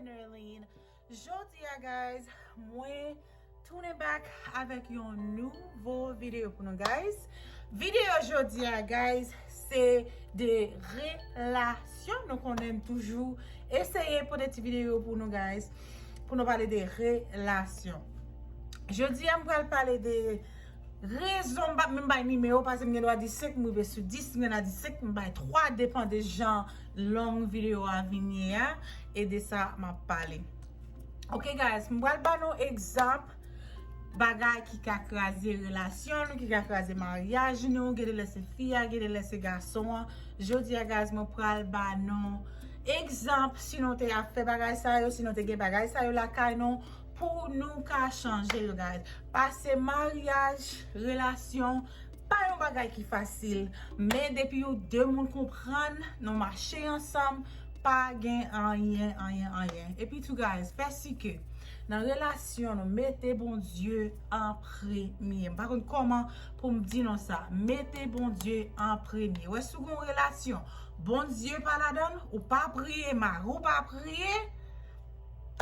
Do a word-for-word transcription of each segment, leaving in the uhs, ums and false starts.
Nerline. Jodi a, guys, mwen tounen back avèk yon nouvo videyo pou nou, guys. Videyo jodi a, guys, se de relasyon. Nou konnen m toujou eseye pote ti videyo pou nou, guys, pou nou pale de relasyon. Jodi a, m pral pale de rezon, m p ap menm bay nimewo, paske m gen dwa di senk, m rive sou dis, m gen dwa di senk, m bay twa, depan de jan long videyo a vin ye a, e de sa m ap pale. Ok, guys, m pral ba nou egzanp bagay ki ka kraze relasyon nou, ki ka kraze maryaj nou, gen de lè se fi a, gen de lè se gason an. Jodi a, guys, mwen pral ba nou egzanp, si nou te ap fè bagay sa yo, si nou te gen bagay sa yo lakay nou, pou nou ka chanje yo, guys. Pase maryaj, relasyon, pa yon bagay ki fasil, men depi yo de moun konprann, nou mache ansanm, pa gen anyen, anyen, anyen. Epi tou, guys, fè si ke nan relasyon nou, mete Bondye an premye. M pa konn kòman pou m di nou sa. Mete Bondye an premye. Wè, si w gen yon relasyon, Bondye pa ladan l, ou pa priye, mari w pa priye,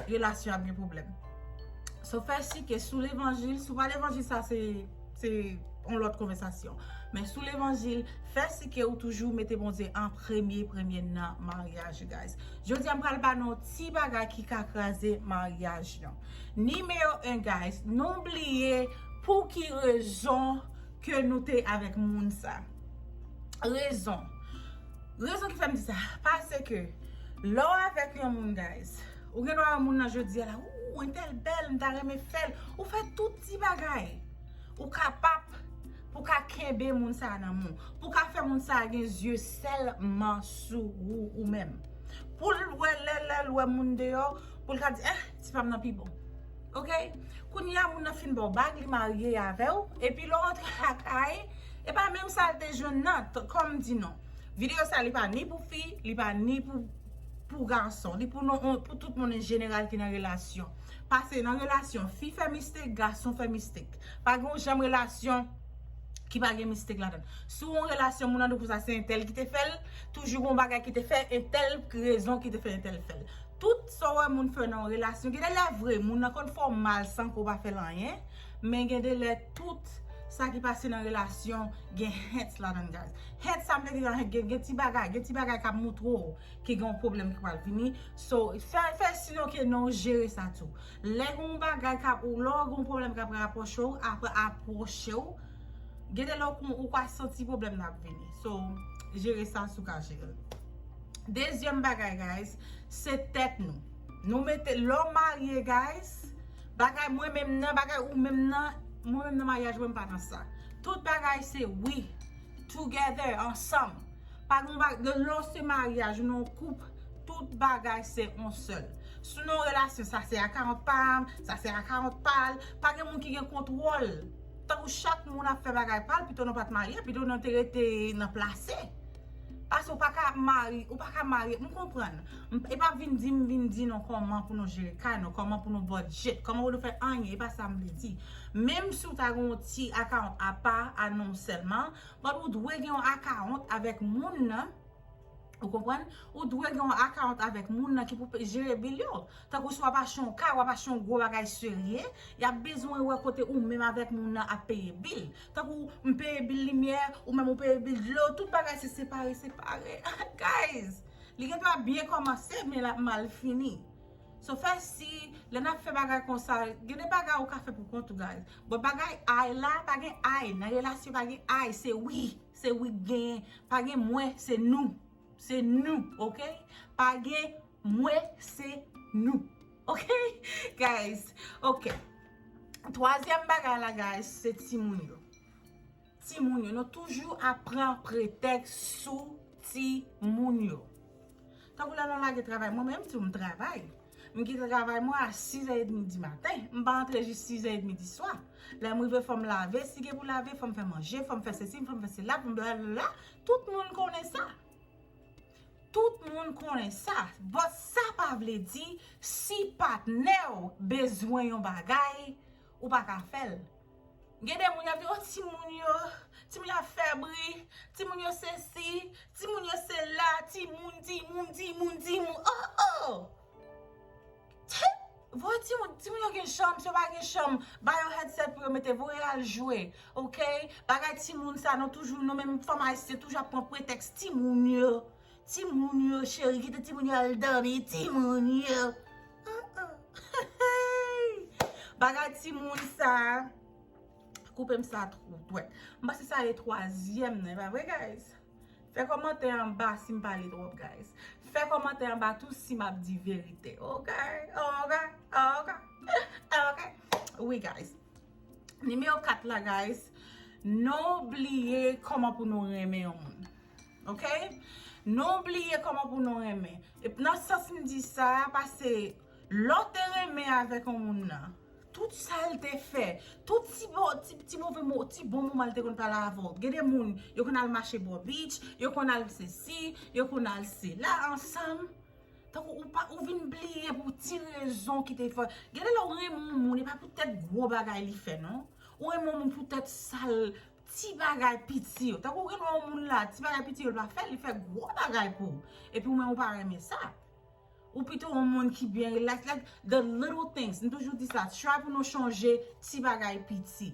relasyon ap gen pwoblèm. So, fè si ke sou levanjil, si w pa levanjil, sa se, se yon lòt konvèsasyon. Men sou levanjil, fè si ke ou toujou mete Bondye an premye, premye nan maryaj, guys. Jodi a, m pral ba nou ti bagay ki ka kraze maryaj nou. Nimewo en, guys, nou bliye pou ki rezon ke nou te avèk moun sa. Rezon. Rezon ki fè m di sa, paske lè w avèk yon moun, guys, ou gen dwa wè moun nan jodi a la, ou, entèl bèl, m ta renmen fè l. Ou fè tout ti bagay ou kapab pou ka kenbe moun sa a nan men w, pou ka fè moun sa a gen zye sèlman sou ou, ou menm. Pou l wè, lè, lè l wè moun deyò, pou l ka di, eh, ti pa m nan pi bon. Ok? Kounye a, moun nan fin ba w bag, li marye avè w, epi lè w rantre lakay, e pa menm sa l te jwenn nan, t-, kòm di non. Videyo sa, li pa ni pou fi, li pa ni pou, pou gason, li pou non, pou tout moun an jeneral ki nan relasyon. Paske nan relasyon, fi fè mistek, gason fè mistek. Pa gen yon janm relasyon ki pa gen mistek ladan l. Si w yon relasyon, moun nan di w konsa se entèl ki te fè l, toujou gen yon bagay ki te fè, entèl rezon ki te fè entèl fè l. Tout sa w wè moun fè nan yon relasyon, gen de lè vre, moun nan konn fè w mal san ke w pa fè l anyen, men gen de lè tout sa ki pase nan relasyon gen hent ladan l, guys. Hent sa m vle di la, gen, gen ti bagay, gen ti bagay k ap moutre w ke gen yon pwoblèm ki pral vini. So, fè, fè si non ke non w jere sa tou. Lè gen yon bagay k ap, ou lè w gen yon pwoblèm k ap rapwoche w, ap apwoche w, gen de lè ou, ou ka santi pwoblèm nan ap vini. So, jere sa si w ka jere l. Dezyèm bagay, guys, se tèt nou. Nou mete, lè w marye, guys, bagay mwen menm nan, bagay ou menm nan, mwen menm nan maryaj mwen, m pa nan sa. Tout bagay se we, together, ansanm. Pa gen yon ba-, lè, lè w se maryaj, ou nan yon koup, tout bagay se yon sèl. Si w nan yon relasyon, sa se akawont pa m, sa se akawont pa l, pa gen moun ki gen kontwòl. Tankou chak moun ap fè bagay pa l, pito nou pa t marye, pito nou te rete nan plase. Paske ou pa ka mari, ou pa ka marye, m konprann. M, e pa vin di m vin di nou kòman pou nou jere kay nou, kòman pou nou budget, kòman pou nou fè anyen, e pa sa m vle di. Menm si w ta gen yon ti akawont apa a non w sèlman, but ou dwe gen yon akawont avèk moun nan, ou konprann? Ou dwe gen yon akawont avèk moun nan ki pou pe-, jere bil yo. Tankou si w ap achte yon kay, w ap achte yon gwo bagay serye, y ap bezwen wè kote ou menm avèk moun nan ap peye bil. Tankou m peye bil limyè, ou menm ou peye bil dlo, tout bagay se separe, separe. Guys, li gen dwa byen kòmanse, men l ap mal fini. So, fè si, lè n ap fè bagay konsa, gen de bagay ou ka fè pou kont ou, guys. But bagay I la, pa gen I. Nan relasyon, pa gen I, se we. Se we k genyen. Pa gen mwen, se nou. Se nou, ok? Pa gen mwen, se nou. Ok? Guys, ok. Twazyèm bagay la, guys, se timoun yo. Timoun yo, nou toujou ap pran pretèks sou timoun yo. Tankou lè nou lage travay, mwen menm tou m travay. M kite travay mwen a sis è edmi di maten. M pa antre jis sis è edmi di swa. Lè m rive, fò m lave, si gen pou lave, fò m fè manje, fò m fè sesi, fò m fè sela, fò m blablabla. Tout moun konnen sa. Tout moun konnen sa. But sa pa vle di si patnè w bezwen yon bagay, ou pa ka fè l. Gen de moun y ap di, "Oh, timoun yo, timoun yo ap fè bri, timoun yo sesi, timoun yo sela, timoun, timoun, timoun, timoun, oh, oh." Voye timoun, timoun yo gen chanm, si yo pa gen chanm, ba yo headset pou yo mete, voye al jwe, ok? Bagay timoun sa, nou toujou, nou menm fanm ayisyen, toujou ap pran pretèks timoun yo. Timoun yo, cheri, kite timoun yo al dòmi, timoun yo. Uh-uh. Bagay timoun sa, koupe m sa twou dwèt. M panse sa e twazyèm nan, e pa vre, guys? Fè kòmantè anba si m pale twòp, guys. Fè kòmantè anba tou si m ap di verite. Ok? Ok? Ok? Ok? Wi, guys. Nimewo kat la, guys. Nou bliye kòman pou nou renmen yon moun. Ok? Nou bliye kòman pou nou renmen. E nan sans m di sa, paske lè w te renmen avèk yon moun nan, tout sa l te fè, tout ti, bo, ti, ti move mo, ti bon moman l te konn pale avè w. Gen de moun, yo konn al mache bò beach, yo konn al sesi, yo konn al sela ansanm. Tankou ou pa, ou vin bliye pou ti rezon ki te fè. Gen de lè ou renmen yon moun, e pa poutèt gwo bagay li fè, non. Ou renmen yon moun poutèt sa l, ti bagay piti yo. Tankou ou gen yon moun la, ti bagay piti yo l pa fè, li fè gwo bagay pou ou. Epi ou menm ou pa renmen sa. Ou pito yon moun ki byen relax, like the little things. M toujou di sa, try pou nou chonje ti bagay piti.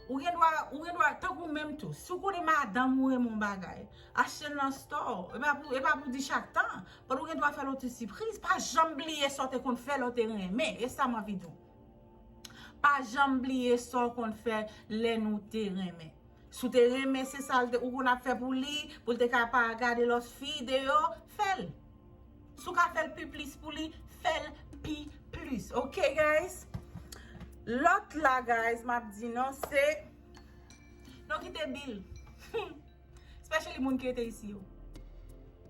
Ou gen dwa, ou gen dwa, tankou menm tou. Si w konnen madanm ou renmen yon bagay, achte l nan store. E pa pou, e pa pou di chak tan. But ou gen dwa fè l yon ti sipriz. Pa janm bliye sa w te konn fè lè w te renmen. E sa m anvi di w. Pa janm bliye sa w konn fè lè nou te renmen. Si w te renmen, se sa l te, ou konn ap fè pou li, pou l te ka pa gade lòt fi deyò, fè l. Si w ka fè l pi plis pou li, fè l pi plis. Ok, guys? Lòt la, guys, m ap di nou, se nou kite bil. Especially moun ki rete isi yo.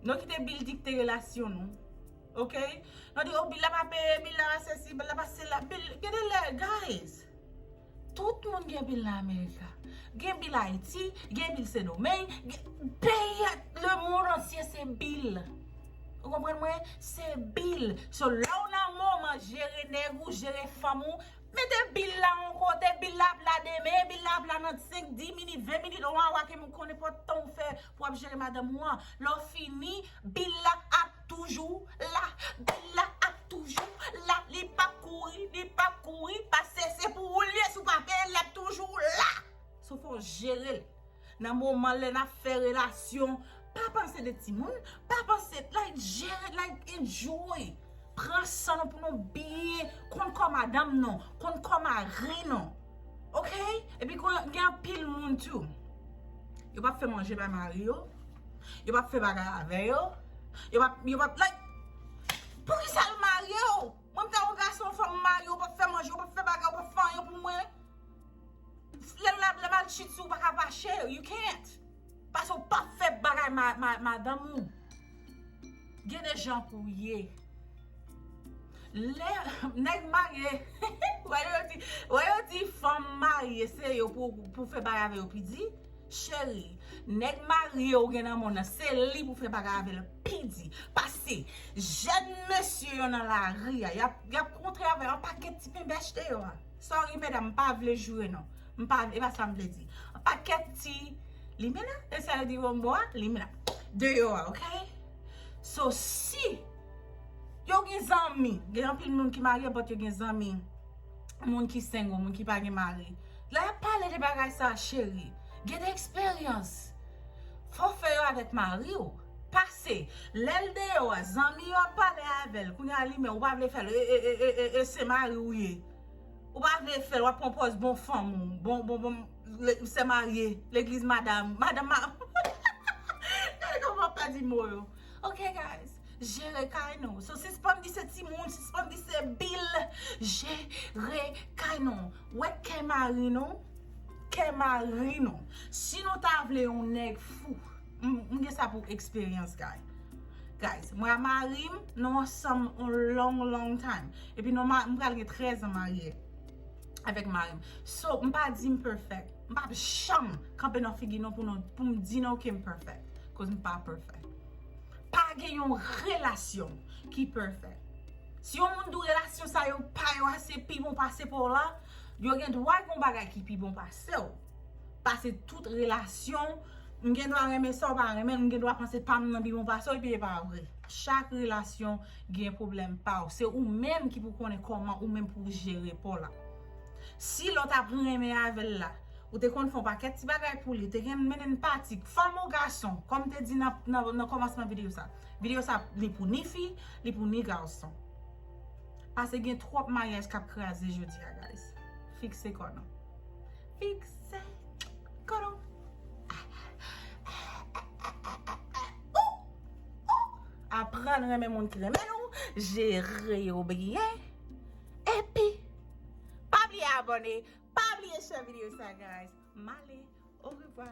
Nou kite bil dikte relasyon nou. Ok? Nou di, oh, bil la pa peye, bil la pa sesi, bil la pa sela, bil, gen de lè, guys. Tout moun gen bil nan Amerika. Gen bil Ayiti, gen bil Sendomeng, gen, peyi a, le mond antye se bil. Ou konprann mwen? Se bil. So, lè w nan moman jere nèg ou, jere fanm ou, mete bil la yon kote, bil la ap la demen, bil la ap la nan senk, dis minit, ven minit, yon awa ke m konnen nenpòt tan ou fè pou ap jere madanm ou an. Lè w fini, bil la ap toujou la. Bil la ap toujou la. Li p ap kouri, li p ap kouri, paske se pou ou l ye, si w pa peye l, l ap toujou la. So, fò w jere l. Nan moman lè n ap fè relasyon, pa panse de timoun, pa panse, like, jere, like, enjoy. Pran san nou pou nou byen konn kò madanm nou, konn kò mari nou. Ok? Epi kon, gen anpil moun tou. Yo p ap fè manje bay mari yo. Yo p ap fè bagay avè yo. Yo p ap, yo p ap, like, poukisa l marye w? Mwen m ta yon gason, fanm marye, w p ap fè manje, w p ap fè bagay, w p ap fè anyen pou mwen. Lè l ap, lè m al chit sou, ou pa ka pa share, you can't. Paske w p ap fè bagay ma, ma, madanm ou. Gen de jan pou w ye. Lè nèg marye, wè yo di, wè yo di fanm marye, se yo pou, pou fè bagay avè yo pi di. Cheri, nèg marye ou gen nan mond nan, se li pou fè bagay avè l pi di. Paske jèn mesye yo nan lari a, y ap, y ap kontre avè yon pakèt ti penbèch deyò a. Sorry, medam, m pa vle joure, non. M pa, e pa sa m vle di. Yon pakèt ti limena, e sa yo di yo bò a, limena. Deyò a, ok? So, si yo gen zanmi, gen anpil moun ki marye, but yo gen zanmi, moun ki single, moun ki pa gen mari. Lè y ap pale de bagay sa, cheri, gen de eksperyans. Fò w fè yo avèk mari w. Pase, lè l deyò a, zanmi yo ap pale avè l, kounye a li menm, ou pa vle fè l, e, e, e, e, e, e se mari w ye. Ou pa vle fè l, w ap pran pòz bon fanm ou, bon, bon, bon, le, sè marye, legliz madanm, madanm ma-, gade kòman m ap pèdi mo yo. Ok, guys, jere kay nou. So, sispann di se timoun, sispann di se bil, jere kay nou. Wè kè mari nou, kè mari nou. Si nou ta vle yon nèg fou, m, m gen sa pou eksperyans, guys. Guys, mwen ak mari m, nou ansanm yon long, long time. Epi nou ma-, m pral gen trèz an marye avèk mari m. So, m pa di m perfect. M p ap janm kanpe nan figi nou pou nou, pou m di nou ke m perfect. Koz m pa perfect. Pa gen yon relasyon ki perfect. Si yon moun di w relasyon sa yo pa yo a se pi bon pase pa w la, yo gen dwa gen yon bagay ki pi bon pase w. Pase tout relasyon, m gen dwa renmen sa w pa renmen, m gen dwa panse pa m nan pi bon pase w, epi e pa vre. Chak relasyon gen pwoblèm pa w. Se ou menm ki pou konnen kòman ou menm pou jere pa w la. Si lòt ap renmen avè l la, ou te konn fè yon pakèt ti bagay pou li, ou te gen mennen pati, fanm ou gason, kòm te di nan, nan, nan kòmansman videyo sa. Videyo sa, li pou ni fi, li pou ni gason. Paske gen twòp maryaj k ap kraze jodi a, guys. Fikse kò nou. Fikse kò nou. Aprann renmen moun ki renmen nou, jere yo byen. Epi, pa bliye abòne, pa bliye share videyo sa, guys. M ale, orevwa.